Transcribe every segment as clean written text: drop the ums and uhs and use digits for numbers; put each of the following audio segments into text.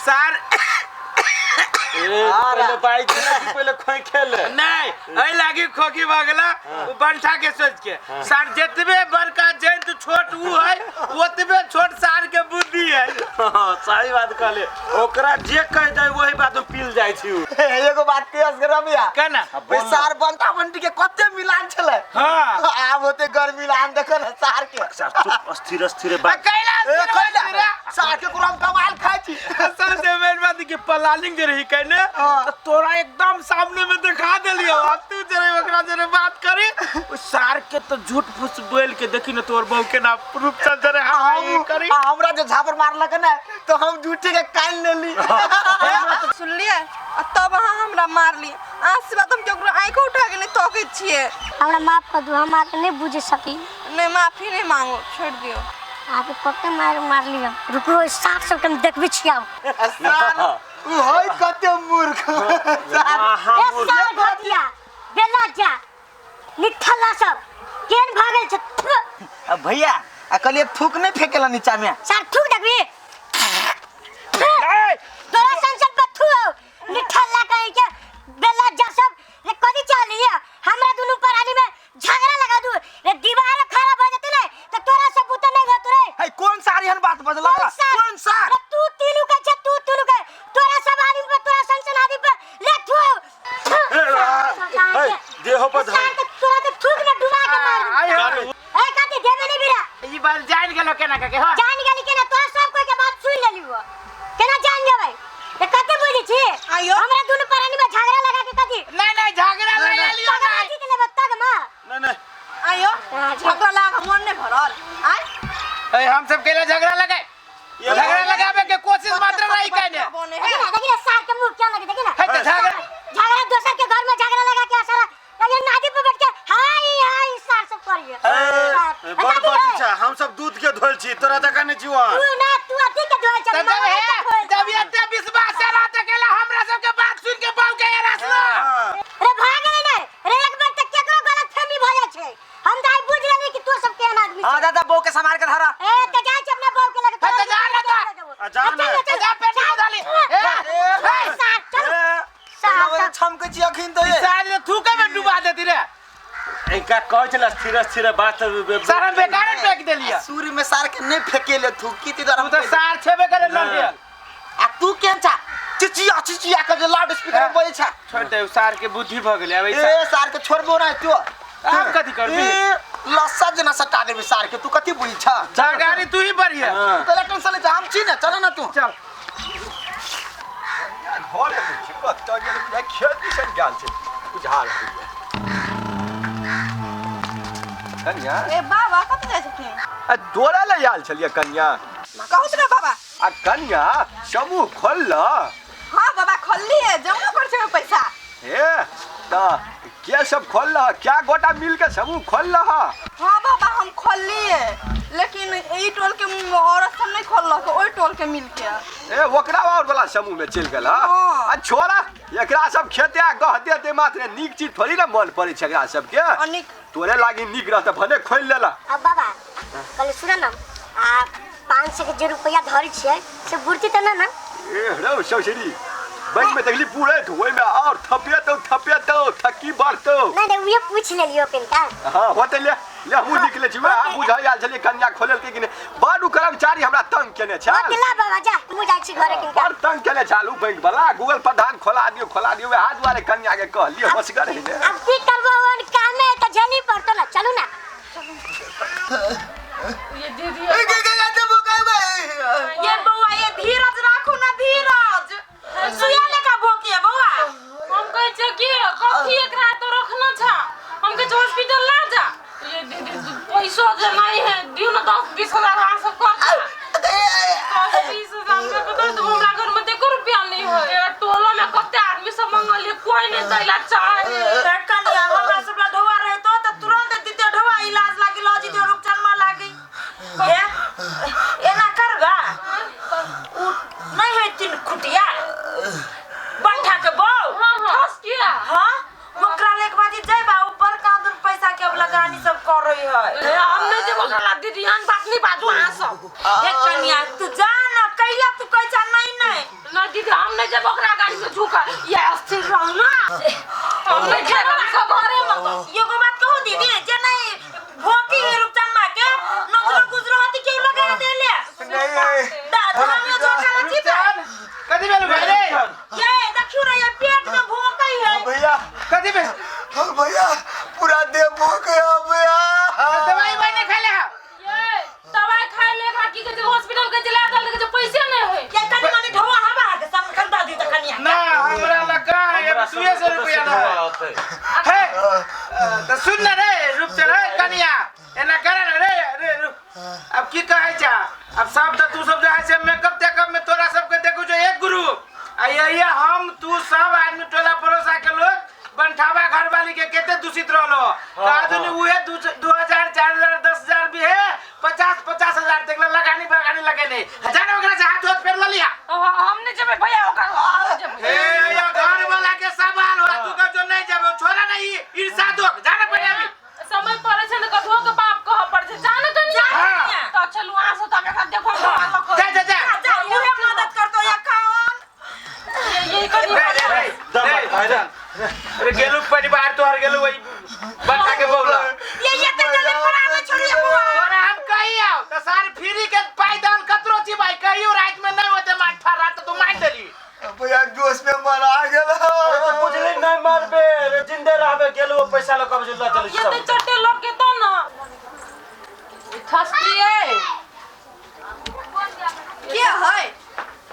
सार ए, पहिले बाइक चला पहिले खोइ खेले। नहीं, एहि लागी खोखी भऽ गेला ओ बंठा के सोच के। सार जतबे बड़का जंतु छोट ऊ है, ओतबे छोट सार के बुद्धि है। हाँ, सही बात कहले। ओकरा जे कह दे वही बात में पिल जाय छी उ। एगो बात के असगर भैया। केना? ओइ सार बंटा बंटी के कते मिलान छले। हाँ। आब होते गर मिलान देखो ना सार के। सार चुप, अस्थिर अस्थिर बात। कैला ए, कैला सार के पूरा हम कमाल खाइ छी। सबसे मेन बात कि प्लानिंग जे रही कहने हाँ। तो तोरा एकदम सामने में दिखा देलियो। अब तू जरे ओकरा जरे बात करी, उ सार के तो झूठ फूस बोल के देखी न तोर बहू के ना रूप चल जरे हाँ हम करी। आ, हमरा जे झापर मारलक ने तो हम झूठे के कान लेली। सुनलियै? आ तब अहाँ हमरा मारली। आज से बाद हम केकरो आँखि उठा के नहि तकै छियै। हमरा माफ कर दू, हम अहाँके नहि बुझि सकी। नहि, माफी नहि मांगू, छोड़ि दियौ। अहाँके कते मारि मारली हम। रुकू, ओहि साफ सबके हम देखबै छियै आब। सार उ है कते मूर्ख। सार ए सार घटिया, बेलज्जा, निठल्ला सब केहन भागल छै। थु। आ भैया, आ कहलिए थूक नहीं फेकेला नीचा में। सार थूक देखबी? तोरा संसद पर थू निठल्ला कहीं के बेलज्जा सब। रे कथी चाहली है? हमरा दुनू प्राणी में झगड़ा लगा दू। रे दीवार खराब हो जेतै ने तो तोरा सब बुते नहीं होत रे। है कौन सार एहन बात बजला? कौन सार? कौन सार? रे तू तीनू के छे, तू तीनू के तोरा सब आदमी पर, तोरा संसन आदमी पर ले थू। ए, देहो पर धर। सार तो तोरा तो थूक में डुबा के मार दूं। आय हो। ए कथी देबे नहीं बिरा? ई बात जान गेलो केना के हो? जान गेली केना? तोरा सब कोई के बात सुन लेली हो। केना जान जेबै? ए कथी बुझै छी? आइयो। हमरा दुनू प्राणी में झगड़ा लगा के कथी? नहीं नहीं, झगड़ा लगा लियो तगमा नहीं। जीत लेबै तगमा। नहीं नहीं। आइयो, झगड़ा लगा के मन नहीं भरल। आय। ए हम सब केला झगड़ा लगाए? झगड़ा लगावे के कोशिश मात्र रही कहने। बने देखी है। ना, देखी ना सार के मुंह क्या लगे, देखी ना। है तो झगड़ा झगड़ा दोसर के घर में झगड़ा लगा के सारा ये नदी पे बैठ के हाय हाय सार सब करिए। ए, बड़ बड़ी छा, हम सब दूध के धोल छी, तोरा जकाँ नहि जीवन। तू ना, तू अथी के धोल छ। तब जब हे, जब एते विश्वास रहा त केला हमरा सब के बात सुन के बाऊ के रासना। हाँ। रे भाग गेलै ने रे, एक बार त केकरो गलत फहमी भ जाइ छै। हम त आइ बुझ लेली कि तू सब केहन आदमी हां छै। दादा, बहू के संभाल के धरा। ए त जाइ छै अपना बहू के लगे। हे, त जा ना त। आ जा ना। जा पेट में डाली। ए, ए सार चल। ए, सार, सार छमकै छी अखिन तो ये। सार थूके में डुबा देती रे। इनका कहै छलै स्थिर स्थिर बात। सार हम बेकारे फेंक देलिए। सूर्य में सार के नहीं फेकेले थूकी ती द्वारा। तू तो सार छेबे करे लड़ियल। आ तू केहन छा? चिचिया चिचिया के जे लाउड स्पीकर में बजै छा। छोड़ दे, सार के बुद्धि भ गेलै अब ऐसा। ए सार के छोड़बो ना तू। आब कथी करबी? ए, लस्सा जेना सटा देबी सार के, तू कथी बुझी छा? सरकारी तू ही बढ़िया। हाँ। तोरा टेंशन ले, हम छी ने, चल ना तू। चल। घर में छै कतऽ गेल बुझाइ खेत दिसन गेल छै बुझा रहल यऽ। कनिया। ए बाबा, कतऽ जाइ छथिन? आ तोरा लए आयल छलियै कनिया। कहू तऽ ने बाबा। आ कनिया समूह खोलल? हाँ बाबा, खोललियै, जमा कर छै पैसा। हे तऽ के सब खोलल? क्या गोटा मिल के समूह खोलल? हाँ बाबा, हम खोललियै, लेकिन ई टोल के औरत सब नहीं खोललक, ओहि टोल के मिल के। ए ओकरा और वाला समूह में चलि गेल। हाँ। आ छोड़ा, एकरा सब खेते आ गह देते मात्र, नीक चीज थोड़ी ने मन पड़ै छै एकरा सबके। अनिक तोरे लागी नीक रहत भने खोलि लेला। अब बाबा कहले सुन न, आ 500 के जे रुपया धरै छियै से बुड़ती त ना ना? ए रौ सौसरी, बैंक में देखली पूरे ओहिमे और थपेतौ थपेतौ थक्की बढ़तौ। नहीं नहीं, उहे पूछ लेलियो कनिका। हाँ होतै, ले ले हमहूँ लिख लै छी। वएह बुझै आयल छलियै कन्या खोललकै कि नहि। बड़ उ कर्मचारी हमरा तंग केने छल। होतै ला बाबा, जा हमहूँ जाइ छी घरे कनिका। बड़ तंग केने छल उ बैंक वाला। गूगल प्रधान खोला दियौ खोला दियौ, वएह दुआरे कन्या के कहलियै होशगर है ने। अब की करबो, ओहन कामे है त झेली पड़तो ना। चलू ना। ये दीदी ए, के के के ये बउआ, ये धीरज राखू ना, धीरज सुइया लेखा भोकिए बउआ। हम कहै छियै कि कथी एकरा तो रखना छा, हम कहै छियै हॉस्पिटल ला जा। ये दीदी पैसो जे नहीं है, दियौ ना 10-20 हजार अहाँ सब खर्चा। 10-20 हजार में कतौ तो हमरा घर में एको रुपया नहीं है। टोलो में कते आदमी सब मंगलिए, कोई नहीं दैला चाहे। कनिया, हमरा सब ला ढोआ रहतो त तुरंत दिते ढोआ, इलाज लागी लऽ जिते रूपचनमा लागी। ए एना करबा, उ नहीं है तीन खुटिया बंठा के बौ। हाँ हाँ, ठस किया? हाँ, ओकरा लेके बाजी जइबा ऊपर कांदुन पैसा के अब लगानी सब कर रही है। ए, हम नहीं जेबो ओकरा ला दीदी, एहन बात नहीं बाजू अहाँ सब। हे कनिया, तू जा ना, कैला तू कहै छा नहीं नहीं। दे हम नहीं जेब ओकरा गाड़ी में झुका ये स्थिर रहू ना हम नहीं खेब सब घरे में एगो बात कहू दीदी जे नहीं भोकी है रूपचनमा के नजरो गुजरो होती क्यों लगा देले नहीं धामियो झोंका रची रुपचन कथी भेल भाई रे ये देखियो ना ये पेट में भोंकै है भैया कथी भेल हाँ भैया पूरा देह भूख गया भैया दवाई उवाई नहीं खाले हो ये दवाई खाए ले एकरा की कहै छै हॉस्पिटल के जिला दल के पैसे नहीं है ये कनी मनी ढोआ हवा के संग खंदा दी त कनिया ना हमरा लगा है 200 रुपया ना है तो सुन ना रे रूपचन है कनिया एना करे ना रे रे रुक। अब की कहै छा अब सब त तू सब जे है से मेकअप तेकअप में तोरा सबके देखू जो एक ग्रुप आ यही हम तू सब आदमी टोला पड़ोसा के लोग बनठावा घर वाली के केते दूषित रहलो तो आदमी उहे 2000 4000 10000 भी है 50 50000 तक लगानी बगानी लगेने हजार ओकरा से हाथ हाथ फेर ललिया हम नहीं जेबै भैया ओकर हम जेबै ए या घर वाला के सवाल हो तू कह जो नहीं जाबो छोरा नहीं ईर्षा दो जाना पड़े अभी समय पड़े छै ने कथुओ के बाप कहऽ पड़े छै जान कनिया हाँ। तऽ चलू अहाँ सब तऽ एकरा देखो हम लऽ जा जा जा जा उहे मदद करतो या कौन ये कनि रे रे रे दम भाई रे अरे गेलू परिवार तोहर गेलू वही बच्चा के बौला ये ये ते जल्दी फरावे छोड़िए बुआ तोरा हम कही आओ त सार फ्री के पाई दाल कतरो छी भाई कहियो रात में नहीं होते माठा रात तू मार देली भैया जोश में मरा गेल अरे तो बुझली नहीं मारबे रे जिंदे रहबे गेलो पैसा लऽ कऽ लऽ चलै ये तऽ सब चट्टे लग के तो ना ठसकिए के है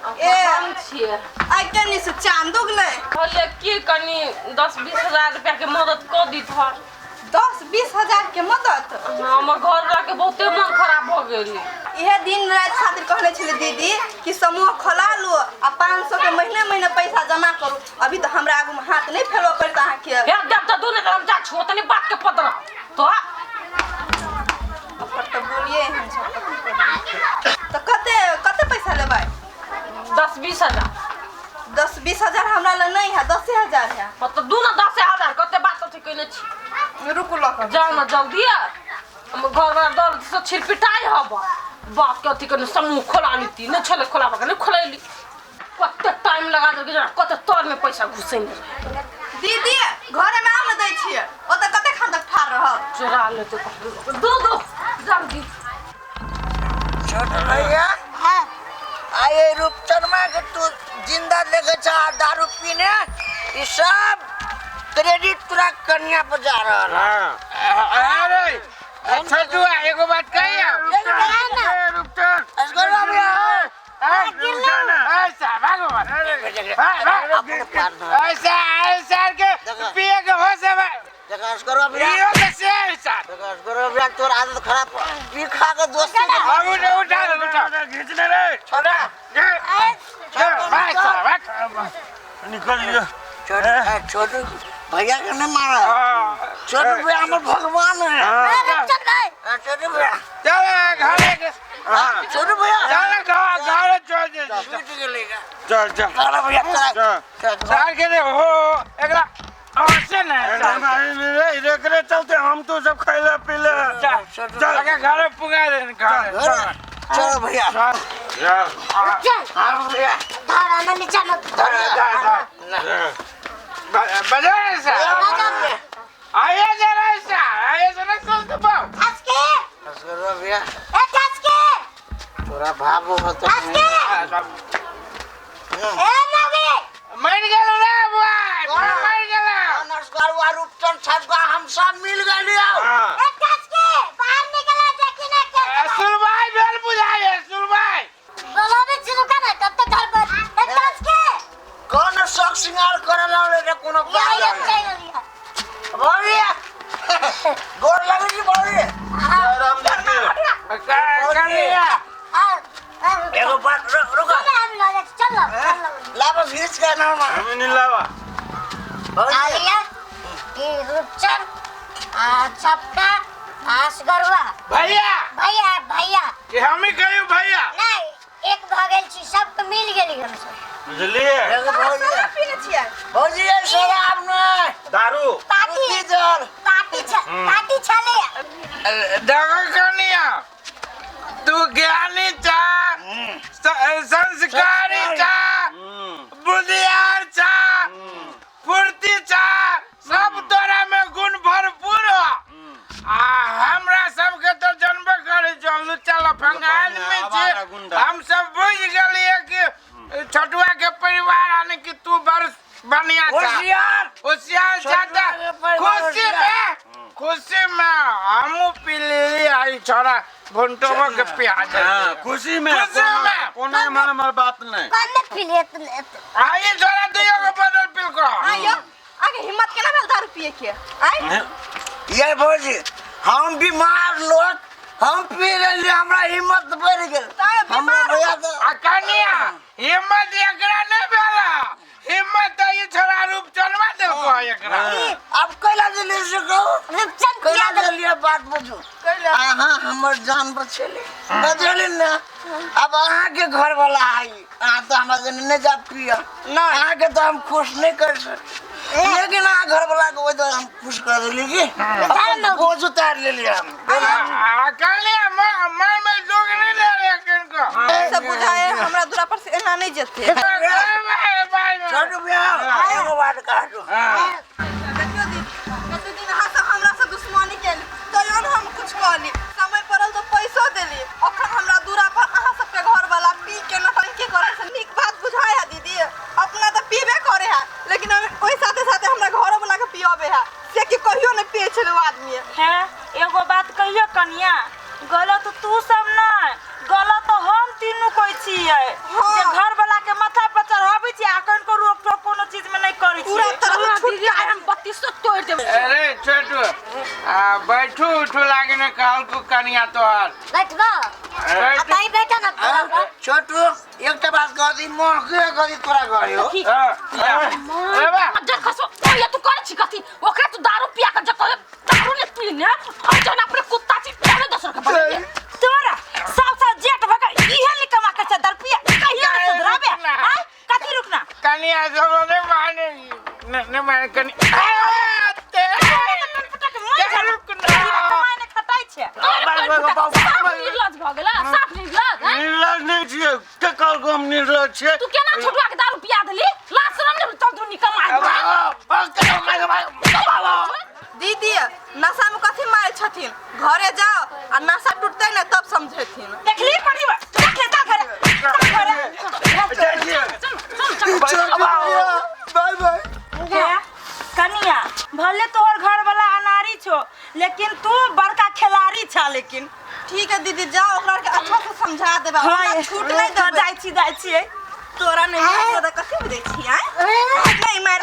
ए हम छियै आइ कनी से चांद उगलै कहलियै की कनि 10-20 हजार रुपया के मदद कऽ दित हर 10-20 हजार के मदद हमर घर वाला के बहुते मन खराब भऽ गेल इहे दिन राति खातिर कहने छलै दीदी कि समूह खोला लू आ 500 के महीने महीने पैसा जमा करू अभी तऽ हमरा आगू में हाथ नहीं फैलबऽ पड़त अहाँके हे जब तऽ दू नहि हम जा छो तनी बात के पदरा तो पर तऽ बोलिए एहन छै कथी करी। तऽ कते कते पैसा लेबै 10-20 हजार 10-20 हजार हमरा लग नहीं है 10,000 है हाँ तऽ दू ने 10,000 कते बात अथी कयने छी रुकू लऽ कऽ जाउ ने जल्दी हमर घर वाला दल से छिरपिटाइ हब बाप के अथी कने समूह खोला लेती नहि छलै खोलाबऽ के नहि खोलैली कते टाइम लगा देलकै जेना कते तर में पैसा घुसेने रहै। दीदी घरे में आम दै छियै ओतऽ कते खान तक ठाढ़ रहब चोरा लेतै ककरो। दू दू जल्दी छोट भैया हाँ आये रूपचनमा के तू जिंदा देखे छा दारू पीने ई सब क्रेडिट तोरा कन्या पर जा रहल है। अरे छोटुआ एगो बात कही आओ असगर भैया ऐसा भागो भाग अपने पार ना ऐसा ऐसा के पिए के हो से देखा असगर भैया इहो के से ऐसा देखा असगर भैया तोर आदत खराब पी खा के दोस्ती के अब उठा उठा उठा घीचने रे छोड़ा भाग साला, भाग निकल लियो छोटू छोटू भैया के नहीं मारा छोटू भैया हमर भगवान है चल भाई हाँ, छोटू भैया चल घरे के छोटू भैया चल घर घर चल चल छूट गेलै का चल चल चलो भैया चल चल सार के रे हो एकरा हंसे ना रे एकरे चलते हम तो सब खैले पीले चल चल के घरे पुगा दे घर चलो भैया चल हाँ भैया धारा ना नीचा मत बजा ऐसा आइए जरा ऐसा आइए जरा चल तो पाओ ठस के असगर भैया ए ठस के तोरा भाव होता ठस के ए नवी मर गेल रे बुआ मर गेल नमस्कार हुआ रूपचंद साहब का हम सब मिल गए लियो ए ठस के बाहर निकला देखी ना के सुनवाई भेल बुझाइए सुनवाई बोलो भी शुरू कर तब तक घर पर ए ठस के कौन शौक श्रृंगार करे ला रे कोनो ये ये चाहिए लिया भैया गोर लगे जी भैया राम कन्या हां एगो बात रुक रुक हम लोग चलो चलो लावा खींच के ना हम नहीं लावा भैया आलिया ये रूपचंद आ सबका आसगरवा भैया भैया भैया कि हम ही कहियो भैया नहीं एक भगल छी सबके मिल गेली हम सब बुझलिए एगो भौजी शराब पीने छियै भौजी ये शराब नहीं दारू पार्टी बुद्धि जल पार्टी पार्टी छले देखो कन्या तू ज्ञानी चा संस्कारी चा बुधियार छा, फुर्ती छा, सब तोरा में गुण भरपूर हो। आ हमरा सबके तो जनबे करे छौ, लुच्चा लफंगा आदमी आवारा छी। गुंडा। हम सब बुझ गेलियै कि छोटुआ के परिवार यानी कि तू बड़ बढ़िया छा, होशियार। होशियार छा। छोटुआ तऽ के परिवार खुशी होशियार। में, खुशी में हमहूँ पी लेली आ ई छोरा भुंटोबो के पिया हाँ, देलियै। खुशी में खुशी में। कोनो एमहर एमहर बात नहीं। कमे पी ले। आ ई छोरा दुइयो के बोतल पिलको। आइयो आगे हिम्मत केना भेल दारू पिए के? आइ ये भौजी, हम बीमार लोग, हम पी लेलियै, हमरा हिम्मत बढ़ि गेल। तऽ हमरा बीमार भैया तऽ आ कनिया, हिम्मत एकरा नहीं भेला, हिम्मत तऽ ई छोरा रूप चलवा देलको एकरा। आब कैला देलियै से कहू? रूपचंद कैला पिया दे। देलियै बात बुझू। कैला? अहाँ हमर जान बचेली, बचेली ने। आब अहाँके घर वाला है, अहाँ तऽ हमरा जने नहि जा पिय। नहि। अहाँके तऽ हम खुश नहि कर सकी, लेकिन अहाँ घर वाला के ओहि दुआरे हम खुश कर देली कि अपन बोझ उतारि लेलियै हम। आ कनिया, मन में दुख नहीं दे रे किनको। सब बुझाए हमरा दूरा पर से एना नहीं जेते। छोटू भैया, एगो बात कहू। देखियो दीदी, कते दिन अहाँ सब हमरा से दुश्मनी केली, तैयो ने हम कुछ कहली, समय पड़ल तो पैसो देली। अखन हमरा दूरा पर अहाँ सबके घर वाला पी के नटंकी करे से नीक बात बुझाए है दीदी? अपना तऽ पीबे करे है, लेकिन ओहि साथे साथे हमरा घरो वाला के पियबे है, से कि कहियो नहीं पिए छलै ओ आदमी। है, एगो बात कहियो कनिया, गलत तू सब नहीं, गलत हम तीनू कोई छियै। हाँ। जे घर वाला के माथा पर चढ़ाबै छियै आ कनको रोक टोक कोनो चीज में नहीं करै पूरा छियै। तरह से दीदी, आइ हम 3200 तोड़ि देबै। अरे छोटू, आ बैठू उठू लागे ने कहलको कनिया तोहर। बैठबो? बैठू। आ तई बैठा ना तोरा। छोटू, एकटा बात कह दी, मोह के करी तोरा घर हो। हाँ, अरे बा। जर खसो ओया, तू करे छी कथी? ओकरा तू दारू पिया के जब दारू ने पी ने हम जन अपने कुत्ता छी पहले दोसर के बनेलियै। तोरा सब सब जेठ भकर इहे ने कमा के छै दरपिया, कहिया ने सुधराबे? आय कथी रुकना? कनिया सब नहीं माने, नहीं माने कनि कमाइ ने खटाइ छै। साफ निर्लज भऽ गेला, साफ निर्लज, हैं? निर्लज नहीं छियै के कहलको हम निर्लज छियै? तू केना छोटुआ के दारू पिया देली? लाज शरम ने चल तू निकल। दीदी, नशा में कथी मारे छथिन? घरे जाओ आ नशा टूटते ने तब समझेथिन। देखली परिवार, देख ले ता घरे, ता घरे। Bye bye. हे कनिया, भले तोहर घर वाला अनारी छो, लेकिन तू बड़का खिलाड़ी छा लेकिन। ठीक है दीदी, जाओ, ओकरा के अच्छा से समझा देबे। हमरा छूट नहीं हाँ, देबे। जाइ छी, जाइ छियै। तोरा नहीं मार, तोरा कथी बुझै छी? आँय, नहीं मार।